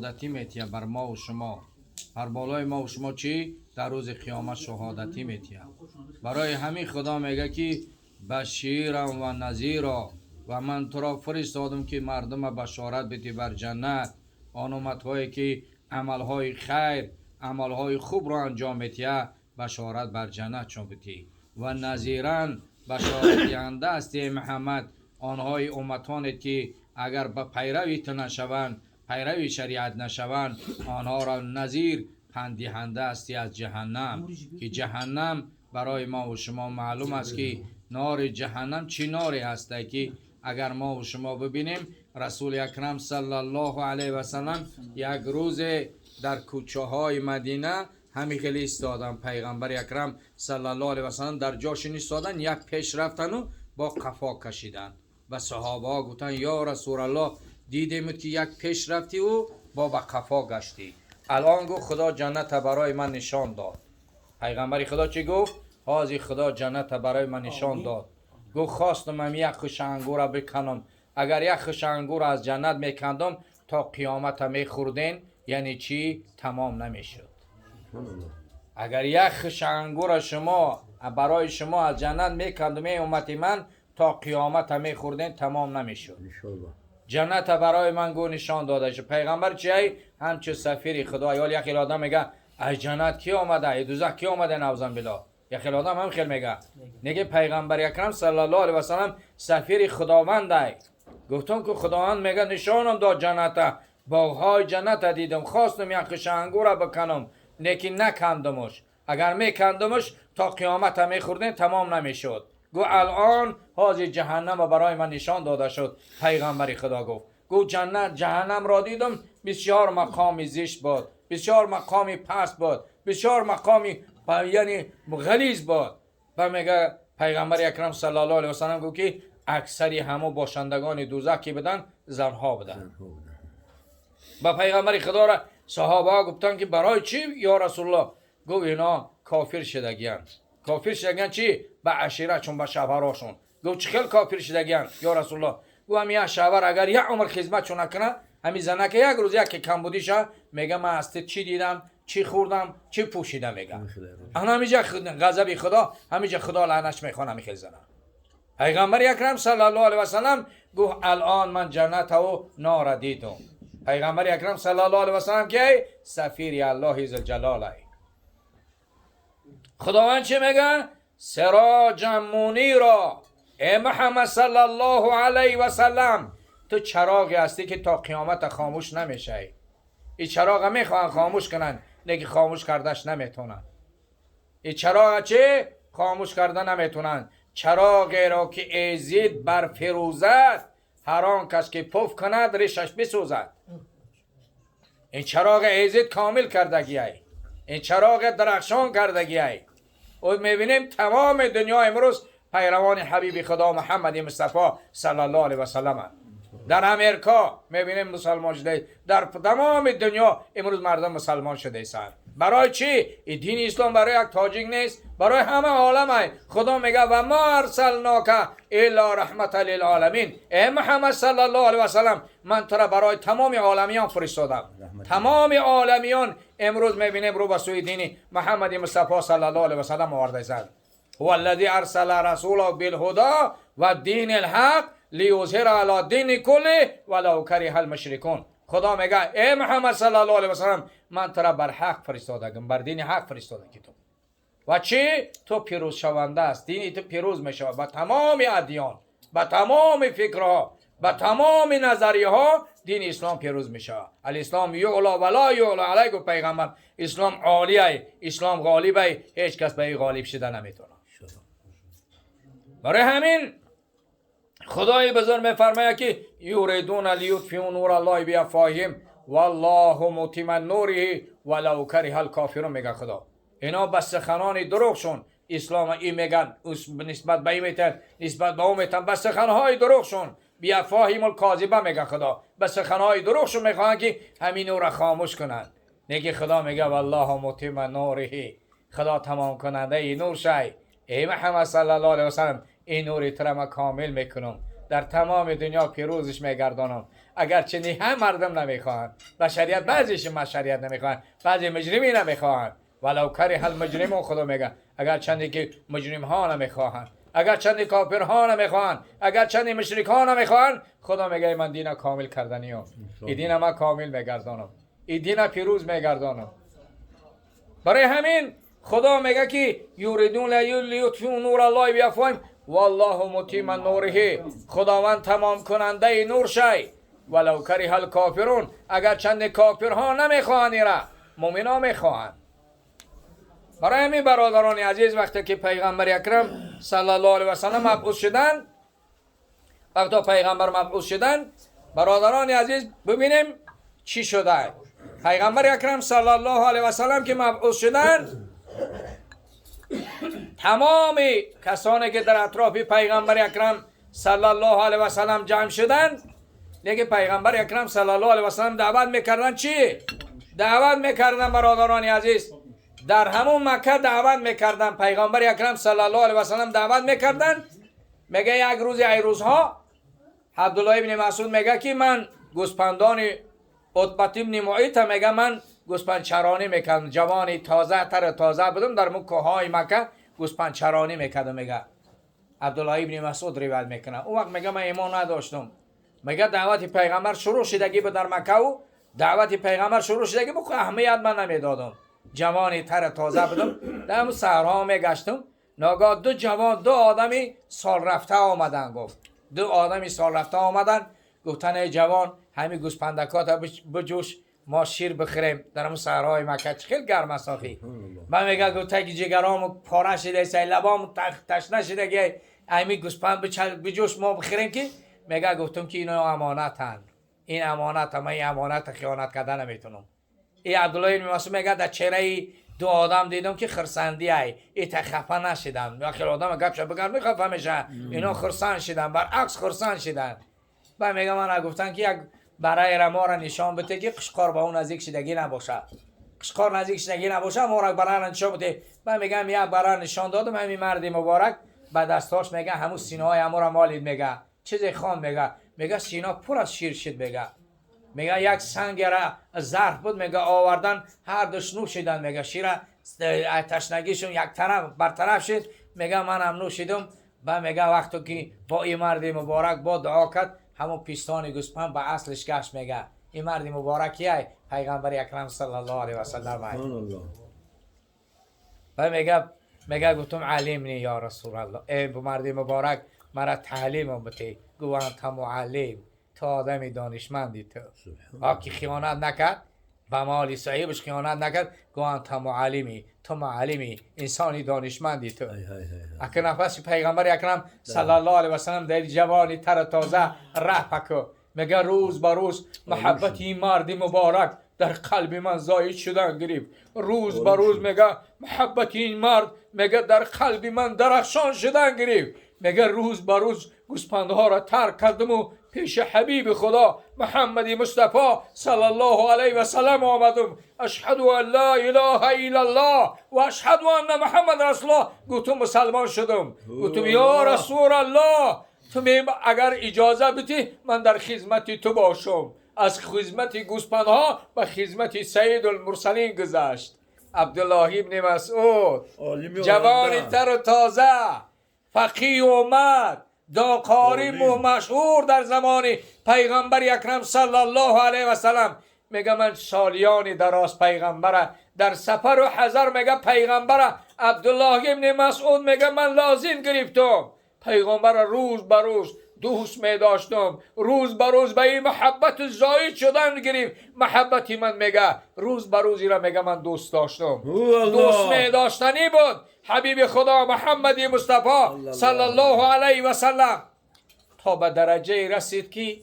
шаҳодатӣ метия бар мо ва шумо. Бар болои мо ва шумо чӣ? Дар рӯзи қиёмат шаҳодатӣ метия. Барои ҳамин Худо мегӯяд, ки بشيرا ونذيرا, ва ман туро фиристодам, ки мардума башорат бидӣ бар ҷаннат. Он умматҳое, ки амалҳои хайр, амалҳои хубро анҷом метия, башорат бар ҷаннат чун бидӣ. Ва نذيرا, башоратдиҳанда ҳастӣ, Муҳаммад, онҳои умматоне, ки агар ба пайрави ту нашаванд, пайрави шариат нашаванд, онҳоро назир, панддиҳанда ҳастӣ аз ҷаҳаннам, ки ҷаҳаннам барои мо ва шумо маълум аст, ки нори ҷаҳаннам чӣ норе ҳасте, ки агар мо ва шумо бибинем, Расули Акрам саллаллоҳу алайҳи васаллам як рӯзе дар кӯчаҳои Мадина ҳамин хеле истодан. Пайғамбари Акрам саллаллоҳу алайҳи васаллам дар ҷошон истодан, як пеш рафтану бо қафо кашидан. Ба саҳобаҳо гуфтанд: «Ё Расулаллоҳ, дидемуд, ки як пеш рафтиву бо ба қафо гаштӣ алон.» Гуфт: «Худо ҷанната барои ман нишон дод.» Пайғамбари Худо чӣ гуфт? «Ҳозир Худо ҷанната барои ман нишон дод», гуфт. «Хостам ам як хуша ангура биканам. Агар як хуша ангур аз ҷаннат мекандам, то қиёмата мехӯрден, яъне чӣ, тамом намешуд. Агар як хуша ангура шумо барои шумо аз ҷаннат мекандам, эй уммати ман, то қиёмата мехӯрден, тамом намешуд.» Ҷанната барои ман, гӯ, нишон дода шуд.» Пайғамбар чиай? Ҳамчу сафири Худо. Ёл як хел одам мега: «Аз ҷаннат ки омада? Эй дузах ки омада?» Наъузан биллоҳ, як хел одам ҳам хел мега. Неге Пайғамбари Акрам саллаллоҳу алайҳи васаллам сафири Худовандай. Гуфтам, ки Худованд мега: «Нишонам дод ҷанната, боғҳои ҷанната дидам, хостам як хуша ангура биканам, лекин накандамуш. Агар мекандамуш, то қиёмата мехӯрдем, тамом намешуд», гу. «Алон ҳозир ҷаҳаннама барои ман нишон дода шуд», Пайғамбари Худо гуфт. Гуфт: «Ҷаннат, ҷаҳаннамро дидам, бисёр мақоми зишт буд, бисёр мақоми паст буд, бисёр мақоми, яъне, ғализ буд.» Ба мега Пайғамбари Акрам саллаллоҳу алайҳи васаллам гуфт, ки аксари ҳамо бошандагони дузах ки буданд, занҳо буданд. Ба Пайғамбари Худоро саҳобаҳо гуфтанд, ки барои чӣ, ё Расулуллоҳ? Гуфт: «Ино кофир шудагиянд.» Кофир шудагиянд чӣ? Ба аширашон, ба шавҳарошон. Гуфт: «Чӣ хел кофир шудагиянд, ё Расулуллоҳ?» Гуфт: «Ҳами як шавҳар агар як умр хизматшо накунад, ҳами занака як рӯз яке камбудиша мега: ман аз ту чӣ дидам, чӣ хӯрдам, чӣ пӯшидам?» Мега, ана ҳамиҷа ғазаби Худо, ҳамиҷа Худо лаънаш мехонад ҳами хел зана. Пайғамбари Акрам саллаллоҳу алайҳи васаллам гуфт: «Алон ман ҷаннатаву нора дидум.» Пайғамбари Акрам саллаллоҳу алайҳи васаллам ки сафири Аллоҳи зулҷалолай. Худованд чӣ мега? سراجا منيرا. Э Муҳаммад саллаллоҳу алайҳи васаллам, ту чароғе ҳастӣ, ки то қиёмата хомӯш намешавӣ. И чароға мехоҳанд хомӯш кунанд, лекин хомӯш кардаш наметавонанд. И чароға чӣ, хомӯш карда наметавонанд. Чароғеро ки эзид барфирӯзад, ҳар он кас ки пуф кунад, ришаш бисӯзад. Ин чароғ эзид комил кардагиай, ин чароғ дарахшон кардагиай. Мебинем, тамоми дунё имрӯз пайравони ҳабиби Худо Муҳаммади Мустафо саллаллоҳу алайҳи васаллам. Дар Америка мебинем, мусалмон шуда. Дар тамоми дунё имрӯз мардум мусалмон шудаистанд. Барои чӣ? И дини ислом барои як тоҷик нест, барои ҳама оламай. Худо мега: وما أرسلناك إلا رحمة للعالمين. Э Муҳаммад саллаллоҳу алайҳи васаллам, ман тура барои тамоми оламиён фиристодам. Тамоми оламиён имрӯз мебинем, рӯ ба сӯи дини Муҳаммади Мустафо саллаллоҳу алайҳи васаллам овардаистанд. هو الذي أرسل رسوله بالهدى ودين الحق ليظهره على الدين كله ولو كره المشركون. Худо мега: «Э Муҳаммад саллаллоҳу алайҳи васаллам, ман тура бар ҳақ фиристодагим, бар дини ҳақ фиристодагӣ ту. Ва чӣ, ту пирӯзшаванда аст, дини ту пирӯз мешавад ба тамоми адён, ба тамоми фикрҳо, ба тамоми назарияҳо дини ислом пирӯз мешавад.» الإسلام يعلى ولا يعلى عليه, гуфт пайғамбар. Ислом олиай, ислом ғолибай, ҳеҷ кас ба ин ғолиб шида наметавонад. Барои ҳамин Худои бузург мефармояд, ки يريدون ليطفئوا نور الله بأفواههم والله متم نوره ولو كره الكافرون. Мега Худо: ино ба суханони дурӯғшон ислом и меган, нисбат ба и метан, нисбат ба ӯ метан, ба суханҳои дурӯғшон, بأفواههم الكاذبة, мега Худо, ба суханҳои дурӯғшон мехоҳанд, ки ҳамин нурра хомӯш кунанд. Неки Худо мега: والله متم نوره. Худо тамомкунандаи нур шай. Эй Муҳаммад саллаллоҳу алайҳи васаллам, ин нури тура ман комил мекунам. در تمام دنیا پیروزش میگردانم. اگرچه نه هم مردم نمیخواهند، بشریت بعضیش بشریت نمیخواهند، بعضی مجرمی نمیخواهند. ولو کره المجرمون، خدا میگه اگر چندی که مجرم ها نمیخواهند، اگر چندی کافرها نمیخواهند، اگر چندی مشرک ها نمیخواهند، خدا میگه من دین کامل کردنیم، این دین ما کامل میگردانم، این دین پیروز میگردانم. برای همین خدا میگه که یریدون لیطفئوا نور الله بافواههم والله متم نوره، خداوند تمام کننده نور شی. ولو کره الکافرون، اگر چند کافرها نمیخواهند ایرا، مؤمنا میخواهند. برای همین برادران عزیز، وقتی که پیغمبر اکرم صلی الله علیه و سلم مبعوث شدن، وقتی پیغمبر مبعوث شدن، برادران عزیز ببینیم چی شده. پیغمبر اکرم صلی الله علیه و سلم که مبعوث شدن، تمام کسانی که در اطراف پیغمبر اکرم صلی الله علیه و سلم جمع شدن، لیکن پیغمبر اکرم صلی الله علیه و سلم دعوت میکردن. چی دعوت میکردن برادران عزیز؟ در همون مکه دعوت میکردن. پیغمبر اکرم صلی الله علیه و سلم دعوت میکردن. میگه یک روز ای روزها عبدالله ابن مسعود میگه که من گوسپندان عتبة ابن معیط، میگه من گوسپند چرانی میکردم، جوانی تازه تر تازه بودم، در کوههای مکه گوسپند چرانی میکردم. میگه عبدالله ابن مسعود روایت میکنه، اون وقت میگه من ایمان نداشتم. میگه دعوت پیغمبر شروع شدگی بود در مکه و دعوت پیغمبر شروع شدگی بود، اهمیت من نمیدادم، جوانی تر تازه بودم، در همون صحرا میگشتم. ناگاه دو جوان، دو آدمی سال رفته آمدن، گفت دو آدمی سال رفته آمدن، گفتن ای جوان همین گوسپندکات بجوش ما شیر بخوریم. در همون صحرای مکه چه خیلی گرم است آخی. من میگه گفت که جگرام پاره شده، سی لبام تشنه شده که همین گوسپند بجوش ما بخوریم. که میگه گفتم که اینا امانتن، این امانت، من این امانت خیانت کردن نمیتونم. ای عبدالله بن مسعود میگه در چهره دو آدم دیدم که خرسندی ای، ای خفه نشدن. یا خیلی آدم گپش بگن میخفه میشه، اینا خرسند شدن، برعکس خرسند شدن. بعد میگه من گفتن که یک برای ما را نشان بده که قشقار با اون نزدیک شدگی نباشه، قشقار نزدیک شدگی نباشه، ما را برای نشان بده. بعد میگم یک برای نشان دادم، همین مرد مبارک به دستاش میگه همون سینه های همو را مالید، میگه چیزی خام، میگه سینا پر از شیر شد. میگه یک سنگ را ظرف بود، میگه آوردن هر دوش نوشیدن، میگه شیر تشنگیشون یک طرف برطرف شد. میگه منم نوشیدم. و میگه وقتی که با این مرد مبارک با دعا کرد، همون پیستان گوسپند به اصلش گشت. میگه این مرد مبارک کیه؟ پیغمبر اکرم صلی الله علیه و سلم. و میگه گفتم علمنی یا رسول الله، ای مرد مبارک مرا تعلیم بده. گفت انت معلم، تو آدم دانشمندی، تو که خیانت نکرد، به مال صاحبش خیانت نکرد. گفت انت معلمی، تو معلمی، انسانی دانشمندی تو. اگه نفس پیغمبر اکرم صلی الله علیه و سلم در جوانی تر تازه ره پکو. میگه روز به روز محبت این مرد مبارک در قلب من زاید شدن گرفت. روز به روز میگه محبت این مرد میگه در قلب من درخشان شدن گرفت. میگه روز به روز گوسپندها را ترک کردم و پیش حبیب خدا محمد مصطفی صلی الله علیه و سلم آمدم. اشهد ان لا اله الا الله و اشهد ان محمد رسول الله. گفتم مسلمان شدم. گفتم یا رسول الله، تو اگر اجازه بدی من در خدمت تو باشم. از خدمت گوسپندها به خدمت سید المرسلین گذشت. عبدالله ابن مسعود جوانی تر و تازه، فقیه اومد، قاری مشهور در زمان پیغمبر اکرم صلی الله علیه و سلم. میگه من سالیانی دراز پیغمبر در سفر و حضر، میگه پیغمبر عبدالله ابن مسعود میگه من لازم گرفتم پیغمبر، روز به روز دوست می داشتم، روز به روز به این محبت زاید شدن گرفت. محبتی من میگه روز به روز را میگه من دوست داشتم، دوست می داشتنی بود حبیب خدا محمد مصطفی صلی الله علیه و سلم، تا به درجه رسید که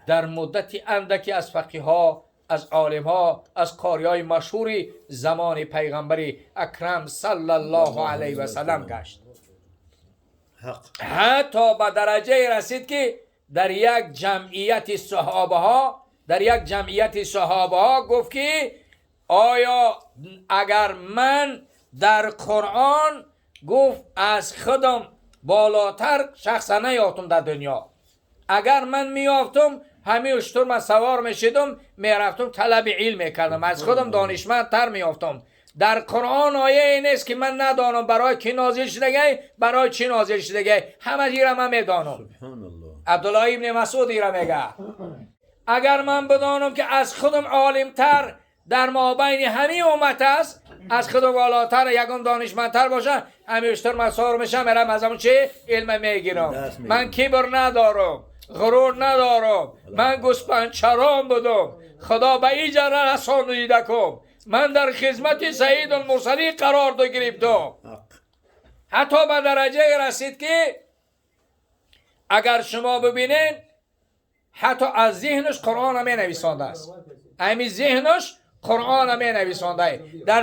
در مدت اندکی از فقیه ها، از عالم ها، از قاری های مشهوری زمان پیغمبر اکرم صلی الله علیه و سلم گشت. حتی به درجه رسید که در یک جمعیت صحابه ها، در یک جمعیت صحابه ها گفت که آیا اگر من در قرآن گفت از خودم بالاتر شخص نیافتم در دنیا. Агар ман меёфтум, ҳамин уштур ман савор мешидум, мерафтум, талаби илм мекардам, аз худам донишмандтар меёфтум. Дар Қуръон ояе нест, ки ман надонам барои кӣ нозил шудагай, барои чӣ нозил шудагай. Ҳама ира ман медонам. Субҳоналлоҳ. Абдуллоҳ ибни Масъуд ира мега: агар ман бидонам, ки аз худам олимтар дар мобайни ҳамин уммат аст, аз худам волотар, ягон донишмандтар боша, ҳамин уштур ман савор мешам, мерам, аз ҳамон чи илм мегирам. Дарс мегирам. Ман кибр надорам, ғурур надорам. Ман гӯспандчарон будум, Худо ба иҷара расонидакум, ман дар хизмати Саидулмурсалин қарор гирифтум. Ҳақ. Ҳатто ба дараҷае расид, ки агар шумо бибинед, ҳатто аз зеҳнаш Қуръона менависондааст, ҳамин зеҳнаш Қуръона менависонда дар